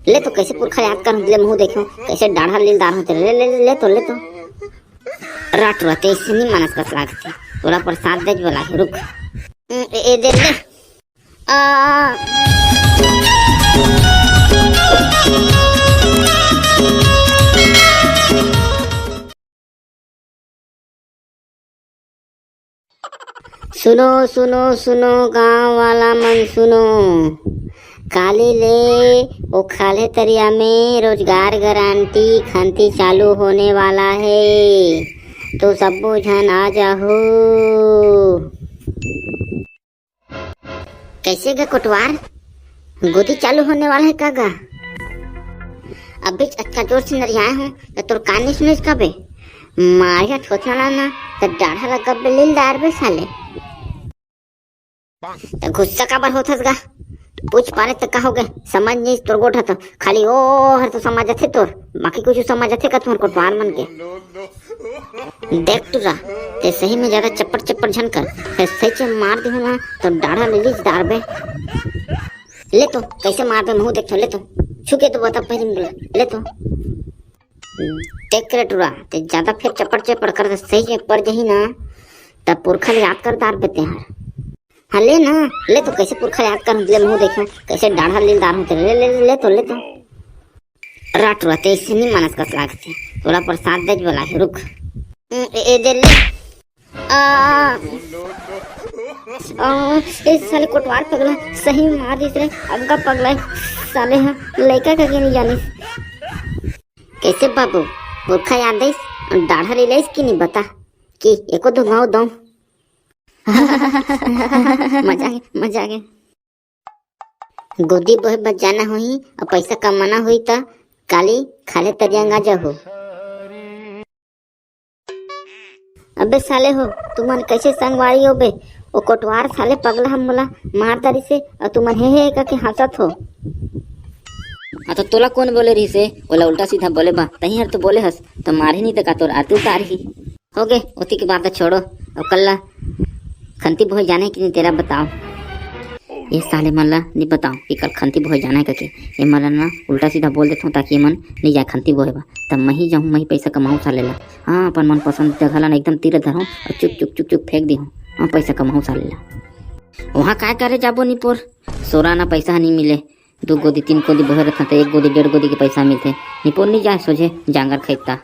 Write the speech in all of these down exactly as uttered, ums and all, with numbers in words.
ले तो, कैसे पुरखा याद कर ले, मुंह देखो, कैसे डाढ़ा लीलदार होते। ले, ले, ले, ले तो, ले तो। रात रहते ऐसे नहीं मानस कस लागते। तोला प्रसाद देज बोला है, रुक। हम्म, ए, ए, दे, दे। आ। सुनो, सुनो, सुनो, गांव वाला मन सुनो। काली ले ओ खाल्हे तरिया में रोजगार गारंटी खंती चालू होने वाला है, तो सब्बो झन आ जाहू। कैसे गे कोटवार, गोदी चालू होने वाला है का गा? अभी अतका जोर से नरियाए हूँ, तो तोर कान नहीं सुनिस का बे? मारिया थोथना ला ना, तो डाढ़ा ला गब्बे लीलदार बे साले। तो गुस्सा काबर होथस गा? पूछ पारे तो का हो गए, समझ नहीं तोर गोठ तो खाली ओ हर तो समझ आथे तोर, बाकी कुछ समझ आथे का तुम्हार कोटवार मन के? देख टुरा, ते सही में ज्यादा चप्पड़ चप्पड़ झन कर, ते सही से मार देहूं ना, तो डाढ़ा ले लीज दार बे। ले तो, कैसे मार दे, मुंह देख तो, ले तो, छू के तो बता पहले बोला, ले तो। देख रे टुरा, ते ज्यादा फिर चप्पड़ चप्पड़ कर दे, सही से पड़ जही ना, तब पुरखा ले याद कर दार बे ते हर। हाँ, ले ना, ले तो, कैसे पुरखा याद कर, ले मुंह देखो, कैसे डाढ़ा लीलदार होते, ले, ले, ले तो, ले तो। रात रहते ऐसे नहीं मानस कस लागते। तोला प्रसाद देज बोला है, रुक। ए, ए, दे ले। आ, आ, ए साले कोटवार पगला, सही में मार दिस रे, अग्गा पगला है, साले हा, लइका का के नहीं जानिस। कैसे बाबू, पुरखा याद आइस, डाढ़ा ले लाइस कि नहीं बता, कि एको दो घाव दऊं? मजा आ गया, मजा आ गया। गोदी बोहे बर जाना होही अउ पैसा कमाना होही त काली खाल्हे तरिया आ जाहू। अबे साले हो, तुमन कैसे संगवारी हो बे? ओ कोटवार साले पगला हम मोला मार डारिस हे, अउ तुमन हे हे करके हंसत हो। हाँ, तो तोला कौन बोले रहिस हे? ओला उल्टा सीधा बोले बा, तहीं हर तो बोले हस, तो मारही नहीं तो का तोर आरती उतारही। हो गे, ओती के बात छोड़ो। अब कल ला खंती बोहे जाना हे कि नहीं तेला बताओ। ये साले मन ला नहीं बताओ कि कल खंती बोहे जाना हे करके। ये मन ला ना उल्टा सीधा बोल देथों ताकि ये मन नहीं जाए खंती बोहे बा। तब मैं ही जाहूँ, मैं ही पैसा कमाहूँ साले ला। हाँ, अपन मनपसंद जगह ला ना एकदम तीर धरहूँ अउ चुक चुक चुक चुक फेंक दिहूँ। हाँ, पैसा कमाहूँ साले ला। वहाँ काय करे जाबो निपोर? सोरा ना पैसा नहीं मिले। दू गोदी, तीन गोदी बोहे रथन त एक गोदी, डेढ़ गोदी के पैसा मिलथे। निपोर नहीं जाए, सोझे जांगर खइता।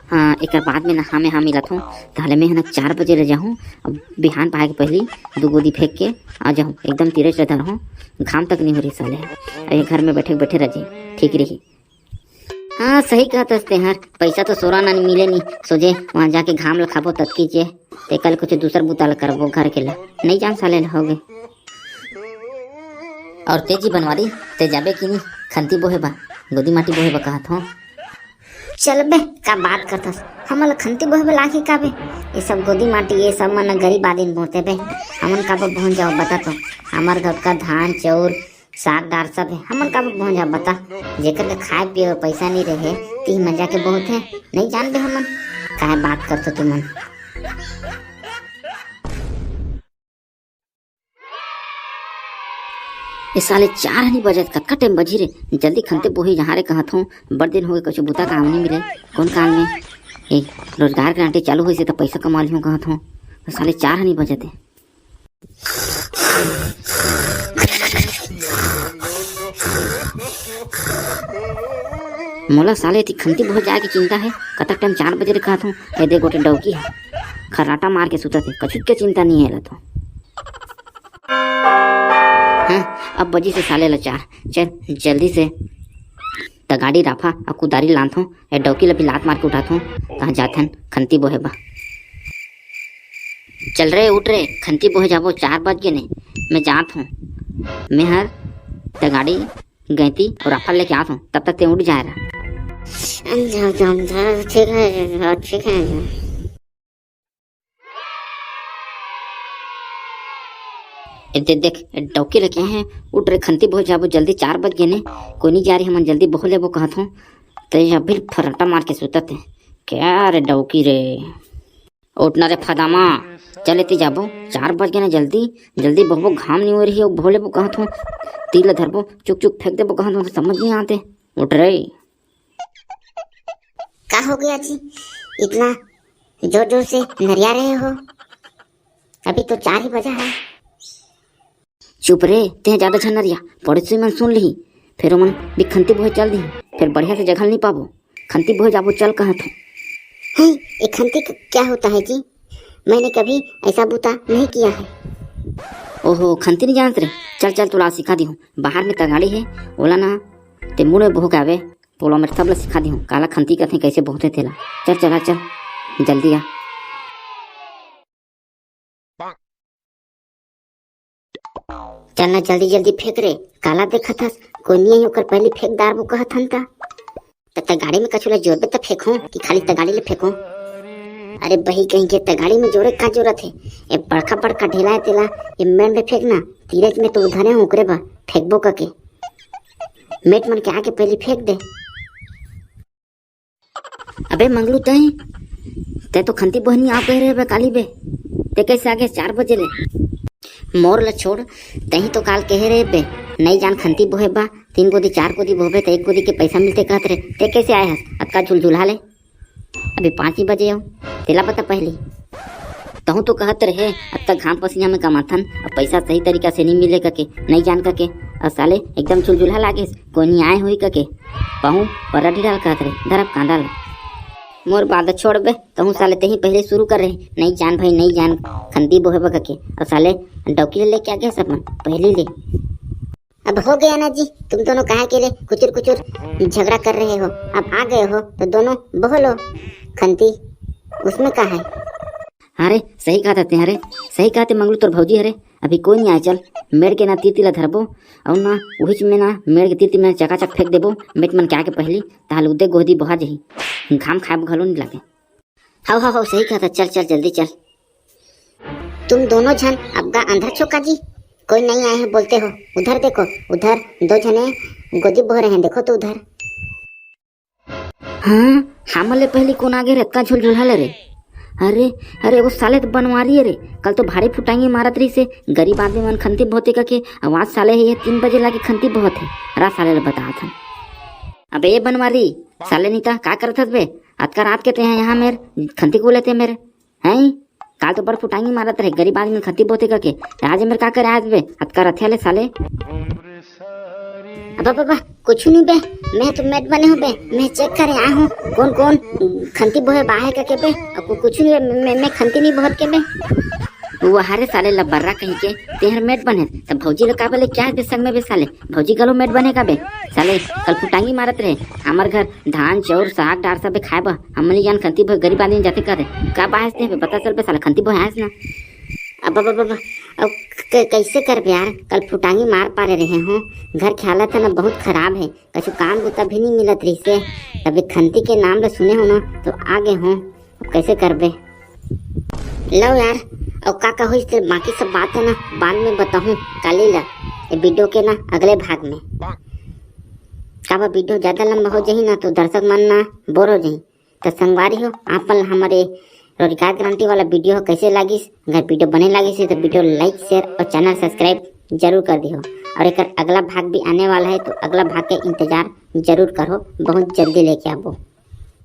हाँ, एकर बाद में नहा में हाँ मिलत हूँ, ताहले मैं ह ना चार बजे ले जाहूँ। अब बिहान पाए के पहली दू गोदी फेंक के आ जाहूँ, एकदम तीरे से धरहूँ, घाम तक नहीं हो रही साले। अरे घर में बैठे बैठे रह जाई, ठीक रही। हाँ, सही कहत हस तेहर, पैसा तो सोरा ना मिले नहीं, सोझे वहाँ जाके घाम ल खाबो ततकी जे, ते कल कुछ दूसर बुता ल करबो घर के ला, नहीं जान साले ल होगे। और तेजी बनवारी, ते जाबे कि नहीं खंती बोहे बा, गोदी माटी बोहे बा कहत हो। चल बे, का बात करथस? हमन ल खंती बोहे बर लागही का बे? ये सब गोदी माटी, ये सब मन गरीब आदमी बोते बे। हमन का बे पहुंच जाओ, बता तो। हमर घर का धान, चाउर, साग, दार सब हे। हमन का बे पहुंच जाओ, बता। जेकर के खाए पिए बर पैसा नहीं रहे, तिही मन जाके बोहत हे। नहीं जान बे हमन। काहे बात करथो तुमन? ए साले, चार हनी बजत, कतका टाइम बजी रे? जल्दी खंते बोही जहाँ रे कहत हूँ, बड़ दिन हो गए, कुछ बुता काम नहीं मिले। कौन काम में? ए, रोजगार गारंटी चालू होइसे त पैसा कमा लिहूँ कहत हूँ। साले, चार हनी बजत हे। मोला साले एती खंती बोहे जाए के चिंता हे। कतक टाइम, चार बजे रे कहत हूँ, ए दे गोटे डौकी हे, खर्राटा मार के सुतत हे, कछु के चिंता नहीं हे एला तो। हाँ, अब बजिसे साले ला चार। चल, जल्दी से तगाड़ी राफा अउ कुदारी लानथों, ए डौकी ला भी लात मार के उठाथों, तहाँ जाथन खंती बोहे बा। चल रे, उठ रे, खंती बोहे जाबो, चार बज गे ने, मैं जात हूँ। मैं हर तगाड़ी, गैंती अउ राफा लेके आत हूँ, तब तक ते उठ जाए रहा। जाओ, जाओ, जाओ, ठीक है, ठीक है। ए दे देख, ए डौकी लगे हैं, उठ रे, खंती बोहे जाबो, जल्दी चार बज गे ने, कोई नहीं जा रही, हमन जल्दी बोह लेबो कहत हूँ, ते अभी फर्राटा मार के सुतत हे। क्या रे डौकी रे? उठना रे फदामा, चल एती जाबो, चार बज गे ना, जल्दी जल्दी बोहबो, घाम नहीं हो रही हो, बोले बो कहत हूँ, तीर ला धरबो, चुक चुक फेंक देबो कहत हूँ, समझ नहीं आते। उठ रे। का हो गया जी, इतना जोर जोर से नरिया रहे हो? अभी तो चार ही बजा है। चुप रे, तें ज्यादा झन नरिया, पड़ोसी मन सुन लिही, फिर ओमन भी खंती बोहे चल दिही, फिर बढ़िया से जगह नहीं पाबो। खंती बोहे जाबो, चल कहत हूँ। हैं, ये खंती क-, क्या होता है जी? मैंने कभी ऐसा बूता नहीं किया है। ओहो, खंती नहीं जानत रे? चल चल, तोला सिखा दिहूँ। बाहर में तगाड़ी है, ओला ना ते मुड़ में बोह के आवे, तोला मेर सब ला सिखा दिहूँ। काला खंती कथे, कैसे बोहथे तेला। चल चल, आ चल, जल्दी आ। चल ना, जल्दी जल्दी फेंक रे। काला देखत हस, कोई नहीं आई, ओकर पहली फेंक डारबो कहत हन त। त तगाड़ी में कछु ला जोरबे त फेंको कि खाली तगाड़ी ले फेंको? अरे बही कहीं के, तगाड़ी में जोरे का जरूरत है? ये बड़का बड़का ढेला है तेला, ये मेड़ में फेंक ना, तीरथ में तो उधरे हूँ ओकरे बा, फेंकबो कके। मेट मन के आगे पहली फेंक दे। अबे मंगलू, तहीं ते तो खंती बोहनी आ कह रहे बे काली बे, ते कैसे आगे चार बजे ले? मोर ला छोड़, तहीं तो काल कहे रहे बे, नहीं जान खंती बोहे बा, तीन गोदी चार गोदी बोहबे त एक गोदी के पैसा मिलते कहत रहे, ते कैसे आए हस अतका झुलझुला ले? अभी पाँच ही बजे हो, तेला बता पहली। तहूँ तो कहत रहे, अतका घाम पसीना में कमाथन, अब पैसा सही तरीका से नहीं मिले कके, नहीं जान कके, और साले एकदम झुलझुला लागे, कोई नहीं आए हुई कके। पहूँ पर डाल कहत रहे, धरब कांदा ला। मोर बात छोड़ बे, तहूँ साले तेही पहले शुरू कर रहे, नहीं जान भाई, नहीं जान, खंती बोहे बा कके, और साले डौकी ले लेके आ गए सब मन, पहली ले। अब हो गया ना जी, तुम दोनों काहे के लिए कुचुर कुचुर झगड़ा कर रहे हो? अब आ गए हो तो दोनों बोह लो खंती, उसमें का है? अरे सही कहा थे, अरे सही कहा थे मंगलू, तोर भौजी हरे, अभी कोई नहीं आए, चल मेड़ के ना तीती ला धरबो, और ना उहिच में ना मेड़ के तीती में चकाचक फेंक देबो, मेट मन के आके पहली, ताहल उदे गोहदी बोहा जही, घाम खाए घलो नहीं लागे। हव हव हव, सही कहत हस, चल चल जल्दी चल। तुम दोनों झन अबका अंधर छोका जी, कोई नहीं आए हैं बोलते हो। उधर देखो, उधर दो झने गोदी बोह रहे हैं, देखो तो उधर। हाँ, हमन ले पहली कौन आगे रे, अतका झुलझुला ले रे? अरे, अरे, वो साले तो बनवारी है रे, कल तो भारी फुटांगी मारत रही से, गरीब आदमी मन खंती बोहते कके, आवाज साले है ये तीन बजे लागे खंती बोहत है, रा साले ले बतात हन। अबे ये बनवारी, साले नीता का करत हस बे? अतका रात के ते हैं यहाँ मेर खंती को लेते मेरे, हैं? काल तो बड़ फुटांगी मारत रहे, गरीब आदमी खंती बोहते कके, आज मेर का करे आज बे? अतका रथे ले साले। अब बाबा, कुछ नहीं बे, मैं तो मेट बने हूँ बे, मैं चेक करे आया हूँ कौन कौन खंती बोहे बाहे कके बे, अब कु-, कुछ नहीं बे, मैं, मैं खंती नहीं बोहत के बे। वो हरे साले लबर्रा कहीं के, तेहर मेट बने, तब भौजी लोग का बोले क्या है बे संग में बे साले, भौजी गलो मेट बने का बे? साले कल फुटांगी मारत रहे, हमर घर धान, चाउर, साग, डार सब खाए बा। हमन नहीं जान खंती बोहे गरीब आदमी जाते करे। का बाहस ते बे? पता चल बे साले खंती बोहे आयस ना। अब, अब, अब, अब, अब क-, कैसे करबे यार? कल फुटांगी मार पारे रहे हो। घर के हालत है ना बहुत खराब है। कछु काम बुता भी नहीं मिलत रहिसे। तब एक खंती के नाम ले सुने हो ना तो आ गए हो। अब कैसे करबे? लो यार, अब का का होइस ते बाकी सब बात है ना बाद में बताहूँ काली ला। ये वीडियो के ना अगले भाग में। काबर वीडियो ज्यादा लंबा हो जाही ना तो दर्शक मन ना बोर हो जाही। तो संगवारी हो, आप मन ला हमर ये रोजगार गारंटी वाला वीडियो हो कैसे लागिस? अगर वीडियो बने लागिस हे तो वीडियो like, share और channel subscribe जरूर कर दिहो। और एकर अगला भाग भी आने वाला है, तो अगला भाग के इंतजार जरूर करो, बहुत जल्दी लेके आबो।